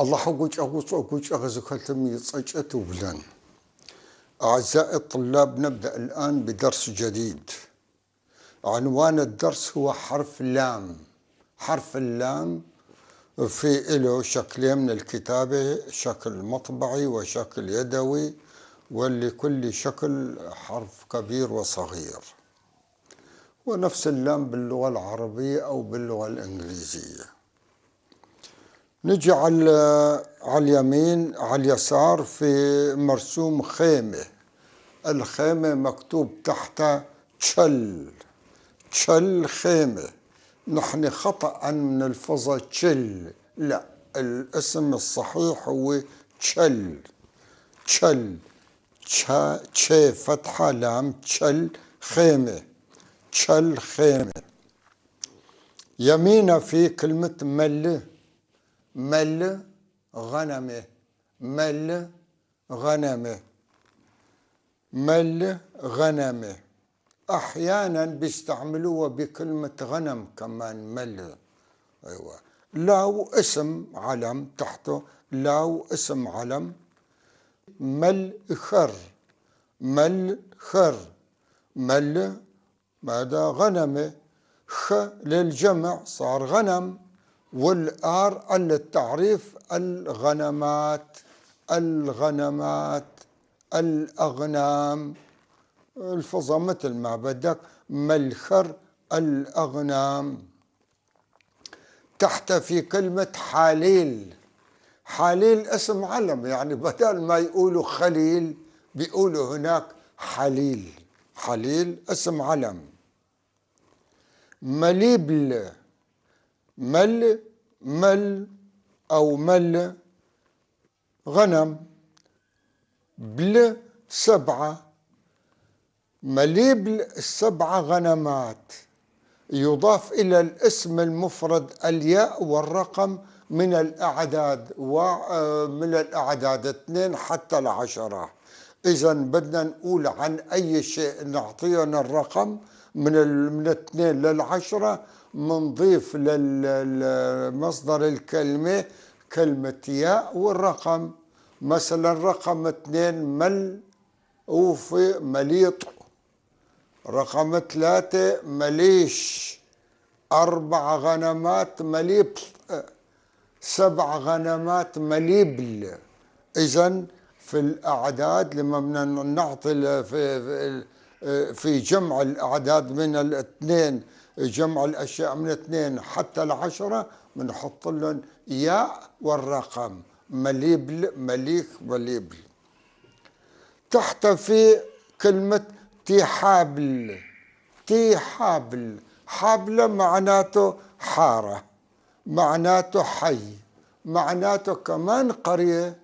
الله гучӀэгъу зыхэлъым ыцӀэкӀэ тыублэн. أعزائي الطلاب، نبدأ الآن بدرس جديد. عنوان الدرس هو حرف لام. حرف اللام في له شكلين من الكتابة، شكل مطبعي وشكل يدوي، ولكل شكل حرف كبير وصغير، ونفس اللام باللغة العربية أو باللغة الإنجليزية. نجي على اليمين، على اليسار في مرسوم خيمة، الخيمة مكتوب تحتها تشل، تشل خيمة. نحن خطأ نلفظها تشل، لا، الاسم الصحيح هو تشل، تشل، تشي فتحة لام، تشل خيمة، تشل خيمة. يمينا في كلمة مل، مل غنمة، مل غنمة، مل غنمة. أحيانا بيستعملوها بكلمة غنم كمان، مل. أيوة. لاو اسم علم تحته، لاو اسم علم. مل خر، مل خر، مل ماذا؟ غنمة. خ للجمع صار غنم، والآر للتعريف الغنمات، الغنمات، الأغنام. الفظة مثل ما بدك، ملخر الأغنام. تحت في كلمة حاليل، حاليل اسم علم، يعني بدل ما يقولوا خليل بيقولوا هناك حليل، حليل اسم علم. مليبل، مل، مل أو مل غنم، بل 7، مليبل 7 غنمات. يضاف إلى الاسم المفرد الياء والرقم من الأعداد، ومن الأعداد 2 حتى 10. إذا بدنا نقول عن أي شيء نعطينا الرقم من 2 لل10، منضيف للمصدر الكلمة كلمة ياء والرقم. مثلا رقم 2 مل وفي مليط، رقم 3 مليش، 4 غنمات مليب، 7 غنمات مليبل. إذن في الأعداد لما بدنا نعطي في جمع الأعداد من الاثنين، جمع الأشياء من 2 حتى 10، بنحط لهم ياء والرقم، مليبل، مليك، مليبل. تحت في كلمة تيحابل، تيحابل، حابلة معناته حارة، معناته حي، معناته كمان قرية،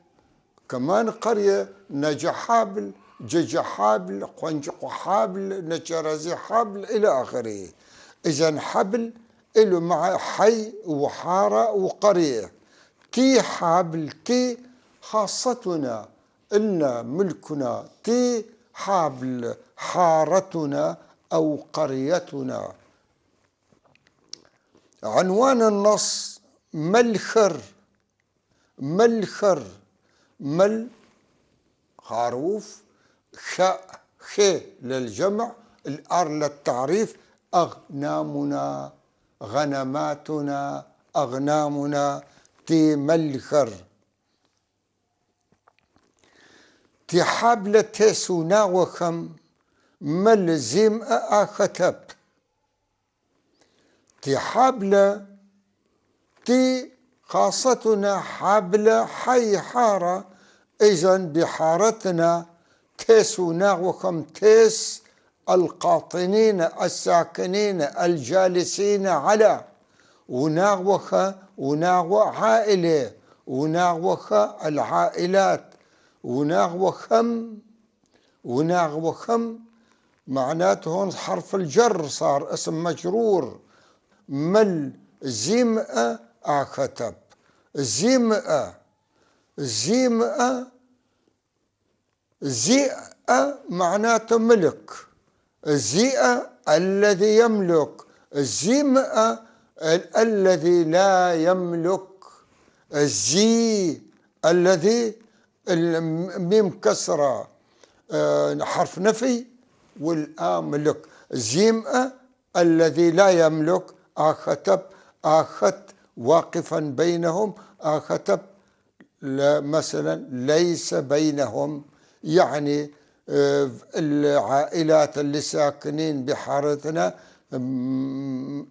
كمان قرية. نجحابل، ججحابل، قنجق حابل، نجرزي حابل، إلى آخره. إذن حبل إله مع حي وحارة وقرية. تي حابل، تي خاصتنا، إلنا ملكنا، تي حابل حارتنا أو قريتنا. عنوان النص ملخر، ملخر، مل خروف، خ خ للجمع، الأر للتعريف، أغنامنا، غنماتنا، أغنامنا، تي ملخر. تي حابلة تسونا وخم مل زيم آختب. تي حابلة، تي خاصتنا، حابلة حي حارة. إذن بحارتنا تسونا وخم، تس القاطنين الساكنين الجالسين على، وناغوخ، وناغو عائلة، وناغوخ العائلات، وناغوخم، وناغوخم معناته هون حرف الجر صار اسم مجرور. مل زمأ آختب، زمأ، زمأ، زئ معناته ملك، زئ الذي يملك، زمأ الذي لا يملك. الزي الذي، الميم كسرة حرف نفي، والآملك زيم الذي لا يملك. آختب آخت واقفا بينهم، آختب مثلا ليس بينهم، يعني العائلات اللي ساكنين بحارتنا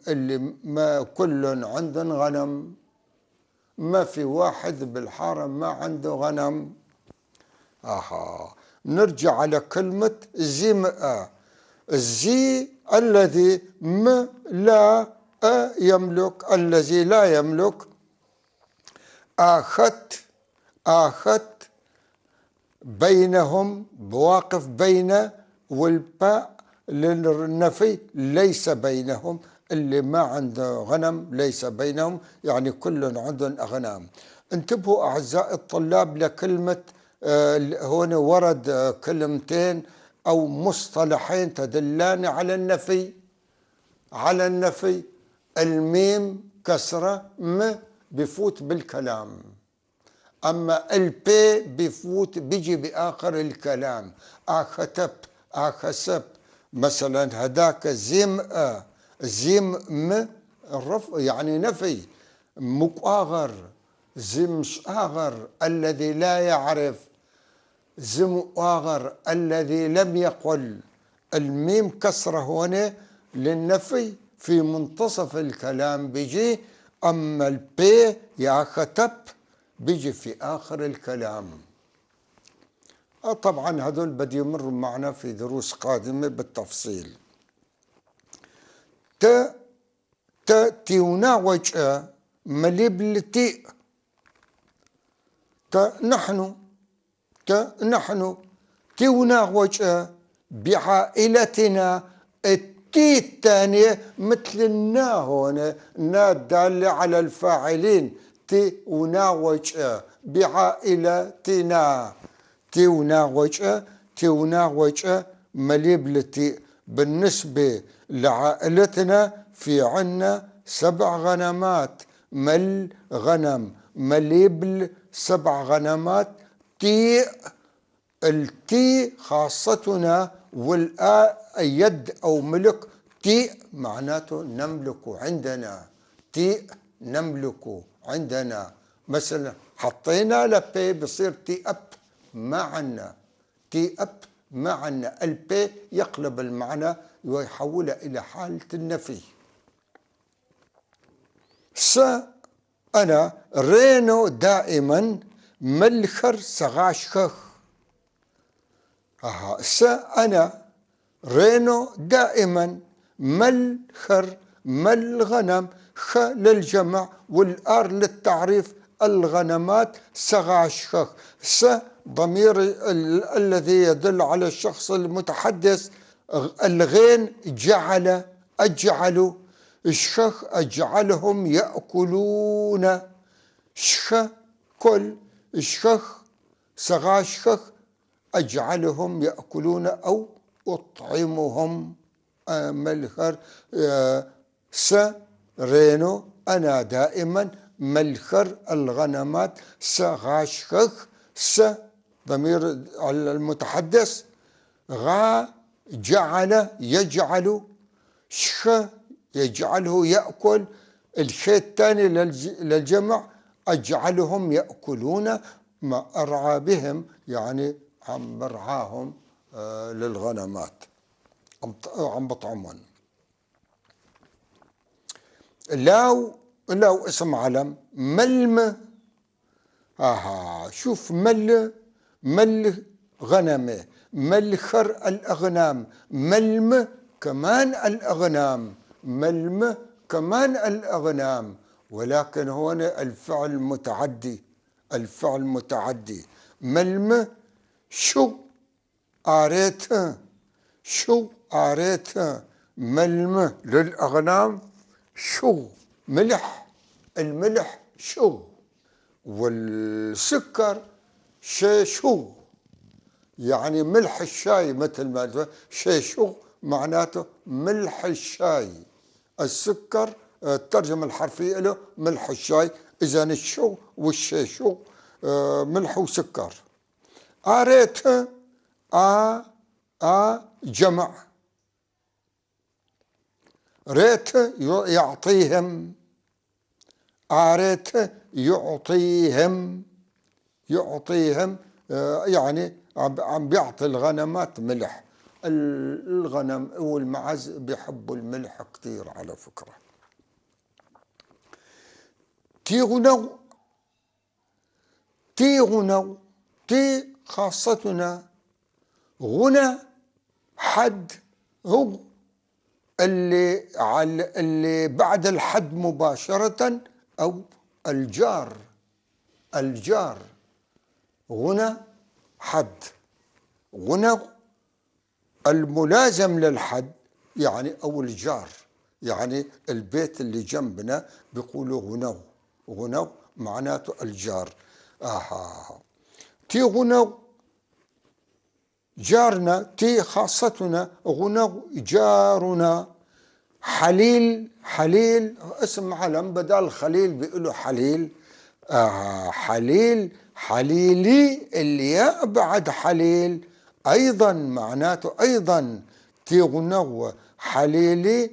اللي ما كل عندهم غنم، ما في واحد بالحارة ما عنده غنم. نرجع على كلمة زمأ، الزي الذي م لا أ يملك، الذي لا يملك. آخت، آخت بينهم، بواقف بين، والباء للنفي ليس بينهم، اللي ما عنده غنم ليس بينهم، يعني كل عندهم أغنام. انتبهوا أعزائي الطلاب لكلمة، هنا ورد كلمتين أو مصطلحين تدلان على النفي، على النفي. الميم كسرة م بفوت بالكلام، أما البي بفوت بيجي بآخر الكلام. آختب، آخسب مثلا، هداك زيم أ، زيم م الرفع يعني نفي، مقاغر، زم شاغر الذي لا يعرف، زم آغر الذي لم يقل. الميم كسرة هنا للنفي في منتصف الكلام بيجي، أما البي يا ختب بيجي في آخر الكلام. طبعا هذول بدي يمروا معنا في دروس قادمة بالتفصيل. ت ت تيونا وجه مليبلتي، ت نحن، ت نحن تيونا وجه بعائلتنا. التي الثانية مثل النا هون، نا دالة على الفاعلين. تي وناوج بعائلتنا، تي وناوج، تي وناوج مليبلتي. بالنسبة لعائلتنا في عنا 7 غنمات، مل غنم، مليبل 7 غنمات. تي التي خاصتنا، والآ يد أو ملك. تي معناته نملك عندنا، تي نملك عندنا. مثلا حطينا لبي بصير تي أب، ما عنا تي أب، ما عنا. البي يقلب المعنى ويحولها إلى حالة النفي. س أنا رينو دائما ملخر سغاشخخ. س أنا رينو دائما ملخر ملغنم، خ للجمع والآر للتعريف، الغنمات سغاشخخ. س ضمير الذي يدل على الشخص المتحدث. الغين جعل، أجعل، الشخ أجعلهم يأكلون، شخ كل، الشخ سغاشخخ أجعلهم يأكلون أو أطعمهم. ملخر س رينو أنا دائما ملخر الغنمات سغاشخخ. س ضمير المتحدث، غا جعل يجعل، شخ يجعله يأكل، الشيء الثاني للجمع أجعلهم يأكلون ما أرعى بهم، يعني عم برعاهم للغنمات، عم بطعمهم. لو اسم علم ملم. شوف مل، مل غنمه، ملخر الأغنام، ملم كمان الأغنام، ملم كمان الأغنام، ولكن هنا الفعل متعدي، الفعل متعدي. ملم شو آريت، شو آريت، ملم للأغنام شو ملح، الملح شو، والسكر شو، يعني ملح الشاي مثل ما شو معناته ملح الشاي. السكر الترجمة الحرفية له ملح الشاي، إذا الشو والشيشو ملح وسكر. آريت آ آ جمع، ريت يعطيهم، آريت يعطيهم، يعطيهم يعني عم بيعطي الغنمات ملح. الغنم والمعز بيحبوا الملح كثير على فكرة. تيغنو، تيغنو، تي خاصتنا، غنى حد هو اللي على اللي بعد الحد مباشرة أو الجار، الجار. غنى حد، غنى الملازم للحد يعني أو الجار، يعني البيت اللي جنبنا بيقولوا غنو، غنو معناته الجار. آها تي غنو جارنا، تي خاصتنا، غنو جارنا. حليل، حليل اسم علم، بدل خليل بيقولوا حليل. حليل، حليلي الياء بعد حليل أيضا معناته أيضا تي غنو حليلي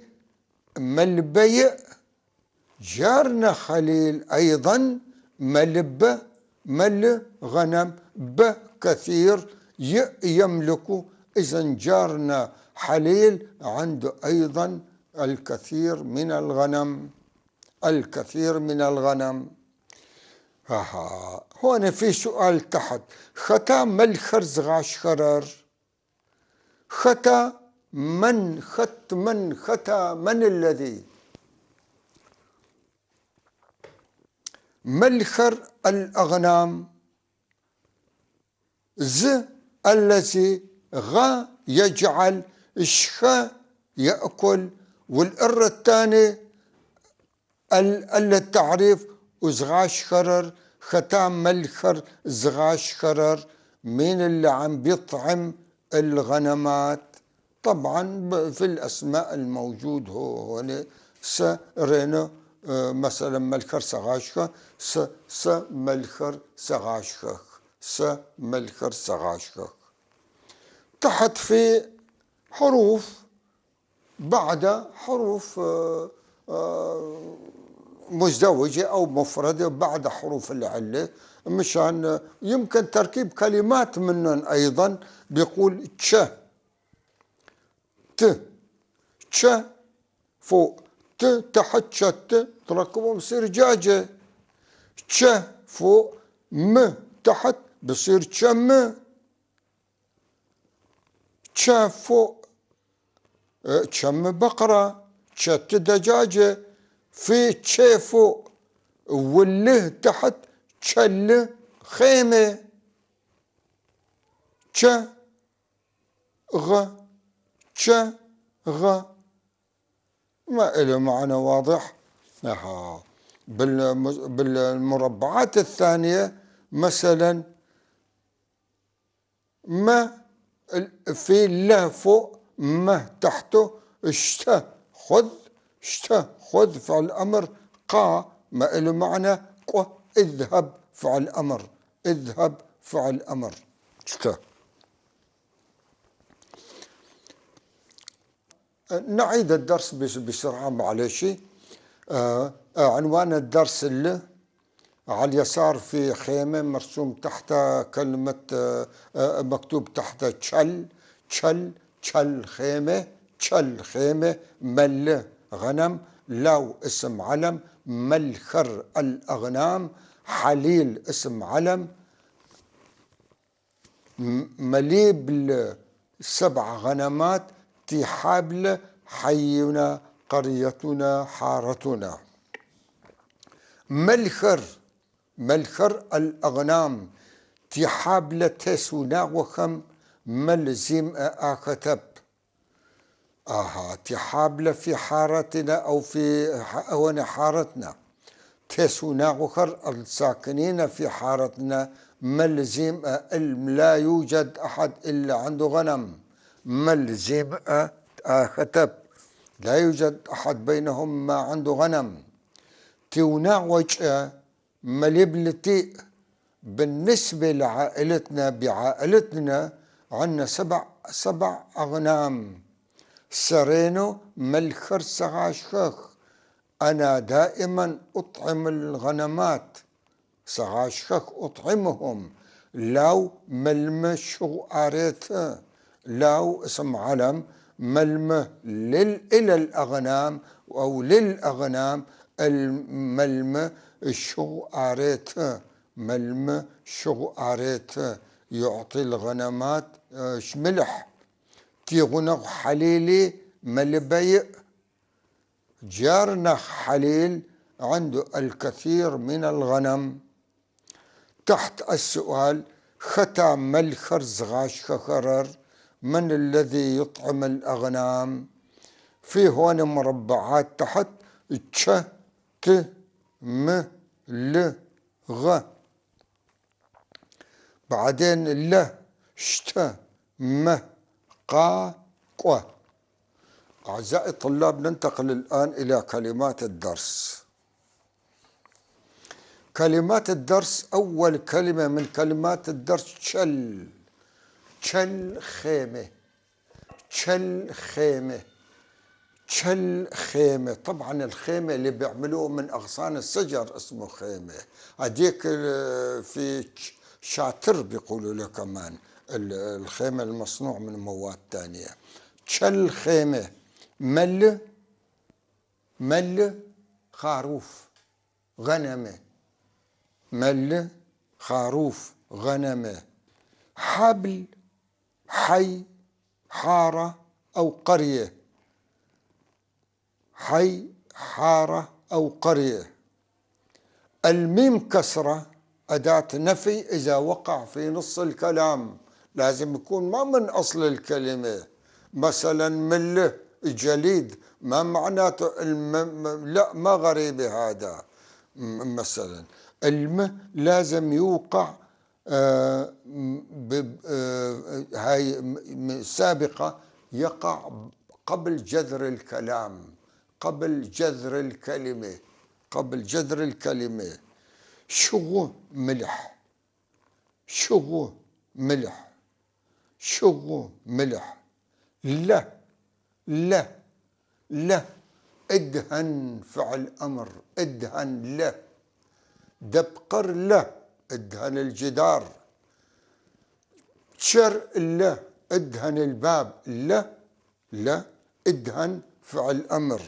ملبيء. جارنا خليل أيضا ملب، مل غنم، ب كثير، يملك. إذا جارنا حليل عنده أيضا الكثير من الغنم، الكثير من الغنم. ها هون في سؤال تحت، ختا ملخر زغاش خرر، ختا من، خت من، ختا من الذي؟ ملخر الأغنام، ز الذي غ يجعل، شخ يأكل، والإر الثاني ال التعريف وزغاش خرر، ختام ملخر زغاش خرر. مين اللي عم بيطعم الغنمات؟ طبعا في الأسماء الموجود هون س رينو، مثلا ملخر سغاشخ، س س ملخر سغاشخ، س ملخر سغاشخ. تحت في حروف، بعد حروف مزدوجة أو مفردة بعد حروف العلة، مشان يمكن تركيب كلمات منهم أيضا. بيقول تش ت، تش فوق، ت تحت، تش ت تركبهم بصير جاجة. تش فوق، م تحت بصير تشم. تش فوق، تشم بقرة، تشت دجاجة. في تش فوق والله تحت تشل خيمة. تش غ، تش غ، ما إله معنى واضح. بالمربعات الثانية مثلا ما في له فوق، ما تحته، اشت خذ، اشت خذ فعل أمر، قا ما إله معنى، قو اذهب فعل أمر، اذهب فعل أمر. اشت. نعيد الدرس بسرعة معلش. عنوان الدرس اللي على اليسار في خيمة مرسوم تحتها كلمة، مكتوب تحتها تشل، تشل، تشل خيمة، تشل خيمة، مل غنم، لو اسم علم، ملخر الأغنام، حليل اسم علم، مليبل 7 غنمات، تحابل حينا قريتنا حارتنا. ملخر، ملخر الأغنام، تحابل تسونا وخم ملزم آختب. تحابل في حارتنا أو في هون حارتنا، تسونا وخر الساكنين في حارتنا، ملزم لا يوجد أحد إلا عنده غنم. ملزم آختب، لا يوجد أحد بينهم ما عنده غنم. توناوج ملبلتي. بالنسبة لعائلتنا، بعائلتنا عنا 7 أغنام. سرينو ملخر سغاشخخ، أنا دائما أطعم الغنمات، سغاشخخ أطعمهم. لو ملمشو أريت، لو اسم علم، ملم إلى الأغنام أو للأغنام، الملم شو أريت، ملم شو أريت، يعطي الغنمات ملح. تيغنغ حليلي ملبيء، جارنا حليل عنده الكثير من الغنم. تحت السؤال ختا ملخر زغاش خخرر، من الذي يطعم الأغنام؟ في هون مربعات تحت تش ت م ل غ، بعدين ل شت م قا قو. أعزائي الطلاب، ننتقل الآن إلى كلمات الدرس. كلمات الدرس، أول كلمة من كلمات الدرس تشل، تشل خيمة، تشل خيمة، تشل خيمة. طبعا الخيمة اللي بيعملوه من أغصان الشجر اسمه خيمة، هديك في شاتر بيقولوا له كمان، الخيمة المصنوع من مواد تانية. تشل خيمة، مل، مل خروف غنمة، مل خروف غنمة. حبل، حي، حارة أو قرية، حي، حارة أو قرية. الميم كسرة أداة نفي إذا وقع في نص الكلام، لازم يكون ما من أصل الكلمة. مثلا مل جليد، ما معناته لا، ما غريبة هذا. مثلا الم لازم يوقع، هاي سابقة، يقع قبل جذر الكلام، قبل جذر الكلمة، قبل جذر الكلمة. شغو ملح، شغو ملح، شغو ملح. لا، لا، لا، ادهن فعل أمر، ادهن لا. دبقر لا، ادهن الجدار. شر لا، ادهن الباب. لا، لا، ادهن فعل أمر.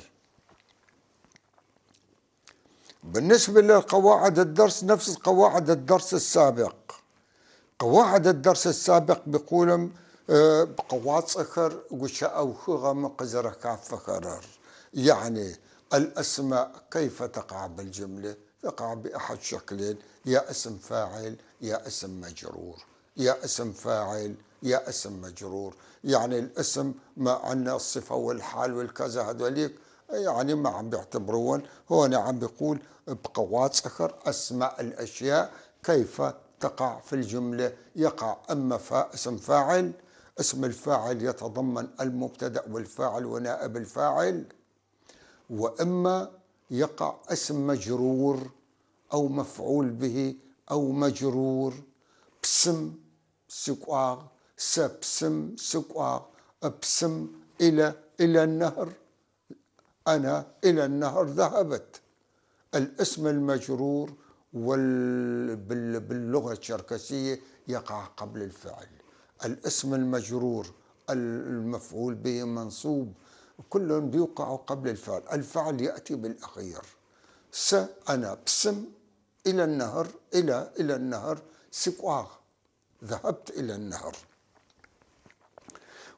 بالنسبة لقواعد الدرس، نفس قواعد الدرس السابق. قواعد الدرس السابق بيقولوا، قواصخر وشأوخغ مقزر كافخرر، يعني الأسماء كيف تقع بالجملة؟ تقع بأحد شكلين، يا اسم فاعل يا اسم مجرور، يا اسم فاعل يا اسم مجرور. يعني الاسم ما عندنا الصفة والحال والكذا هذوليك يعني ما عم بيعتبرون. هون عم بيقول بقواصخر أسماء الأشياء كيف تقع في الجملة. يقع أما اسم فاعل، اسم الفاعل يتضمن المبتدأ والفاعل ونائب الفاعل، وإما يقع اسم مجرور أو مفعول به أو مجرور. بسم سكواغ، سبسم سكواغ، بسم إلى النهر، أنا إلى النهر ذهبت. الاسم المجرور باللغة الشركسية يقع قبل الفعل. الاسم المجرور المفعول به منصوب، كلهم بيوقعوا قبل الفعل. الفعل يأتي بالأخير. س أنا بسم إلى النهر، إلى النهر سكواغ، ذهبت إلى النهر.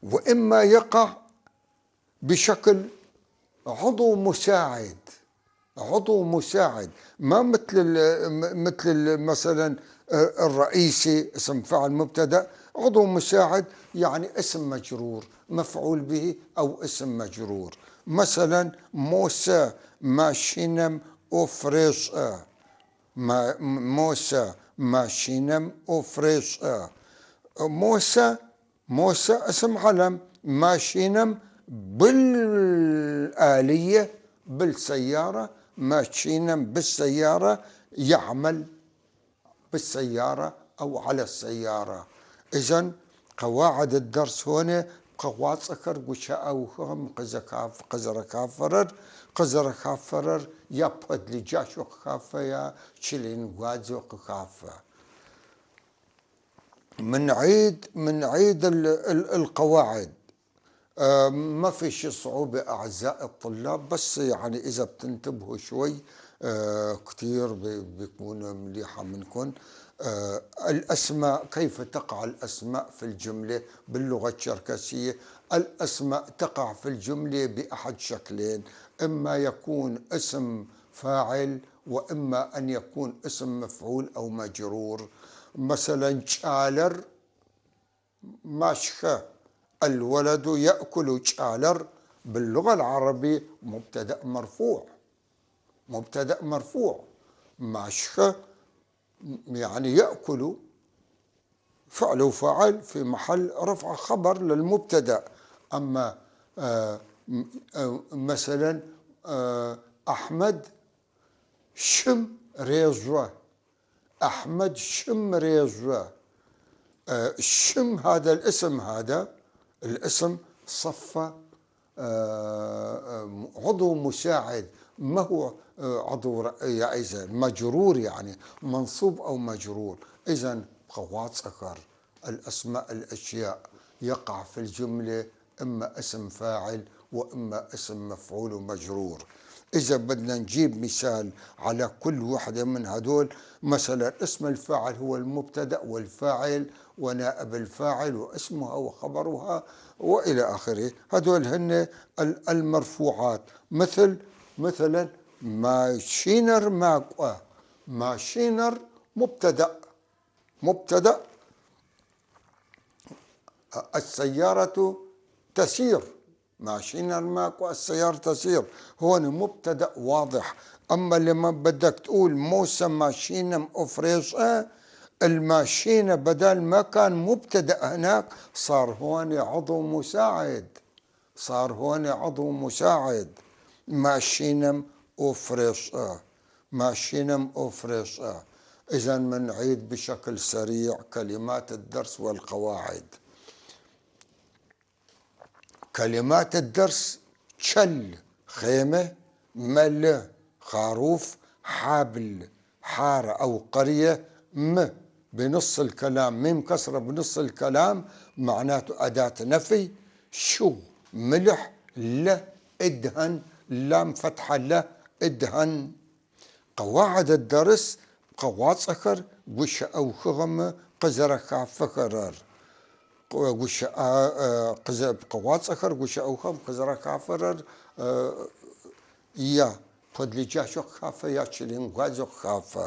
وإما يقع بشكل عضو مساعد، عضو مساعد، ما مثل مثلا الرئيسي اسم فاعل مبتدأ. عضو مساعد يعني اسم مجرور مفعول به أو اسم مجرور. مثلا موسى ماشينم أوفريش، موسى ماشينم أوفريش. موسى اسم علم، ماشينم بالآلية بالسيارة، ماشينم بالسيارة يعمل بالسيارة أو على السيارة. إذا قواعد الدرس هون пкъыгъуацӀэхэр гущыӀэухыгъэм къызэрэхафэрэр къызэрэхафэрэр я подлежащэу къыхафэ, я член гуадзэу къыхафэ. منعيد القواعد. ما في شيء صعوبة أعزائي الطلاب، بس يعني إذا بتنتبهوا شوي كتير بيكون مليحة منكم. الأسماء، كيف تقع الأسماء في الجملة باللغة الشركسية؟ الأسماء تقع في الجملة بأحد شكلين، إما يكون اسم فاعل وإما أن يكون اسم مفعول أو مجرور. مثلا кӀалэр машхэ، الولد يأكل. кӀалэр باللغة العربية مبتدأ مرفوع، مبتدأ مرفوع. машхэ يعني يأكل، فعل وفاعل في محل رفع خبر للمبتدأ. أما مثلا أحمد شым режъо، أحمد شым режъо. الشم هذا الاسم، هذا الاسم صف عضو مساعد، ما هو عضو إذا مجرور يعني منصوب أو مجرور. إذا пкъыгъуацӀэхэр الأسماء الأشياء يقع في الجملة إما اسم فاعل وإما اسم مفعول ومجرور. إذا بدنا نجيب مثال على كل وحدة من هدول، مثلا اسم الفاعل هو المبتدأ والفاعل ونائب الفاعل واسمها وخبرها وإلى آخره، هدول هن المرفوعات. مثل مثلا машинэр макӀо، машинэр مبتدأ، مبتدأ، السيارة تسير، машинэр макӀо السيارة تسير، هون مبتدأ واضح. أما لما بدك تقول موسى машинэм Ӏоф решӀэ، الماشينة بدل ما كان مبتدأ هناك صار هون عضو مساعد، صار هون عضو مساعد. машинэм Ӏоф решӀэ، машинэм Ӏоф решӀэ. إذا منعيد بشكل سريع كلمات الدرس والقواعد. كلمات الدرس: чэл خيمة، мэл خروف، хьабл حارة أو قرية، м بنص الكلام ميم كسرة بنص الكلام معناته أداة نفي، шу ملح، ل ادهن، لام فتحة ل ادهن. قواعد الدرس: пкъыгъуацӀэхэр гущыӀэухыгъэмэ къызэрэхафэхэрэр، пкъыгъуацӀэхэр гущыӀэухыгъэм къызэрэхафэрэр я подлежащэу къыхафэ, я член гуадзэу къыхафэ.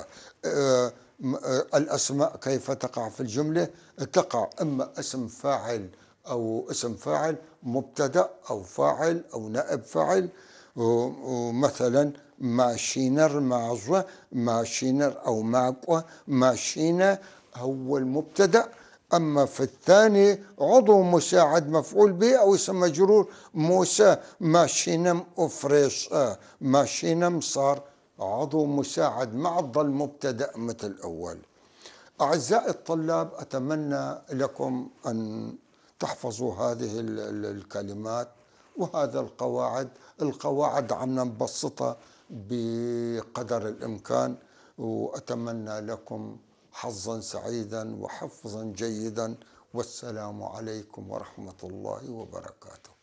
الأسماء كيف تقع في الجملة؟ تقع إما اسم فاعل أو اسم فاعل مبتدأ أو فاعل أو نائب فاعل. ومثلا машинэр мажъо، машинэр أو макӀо، машинэ هو المبتدأ. أما في الثاني عضو مساعد مفعول به أو اسم مجرور موسى машинэм Ӏоф решӀэ، машинэм صار عضو مساعد ما ضل مبتدأ مثل الأول. أعزائي الطلاب، أتمنى لكم أن تحفظوا هذه الكلمات وهذا القواعد. القواعد عم نبسطها بقدر الإمكان، وأتمنى لكم حظا سعيدا وحفظا جيدا، والسلام عليكم ورحمة الله وبركاته.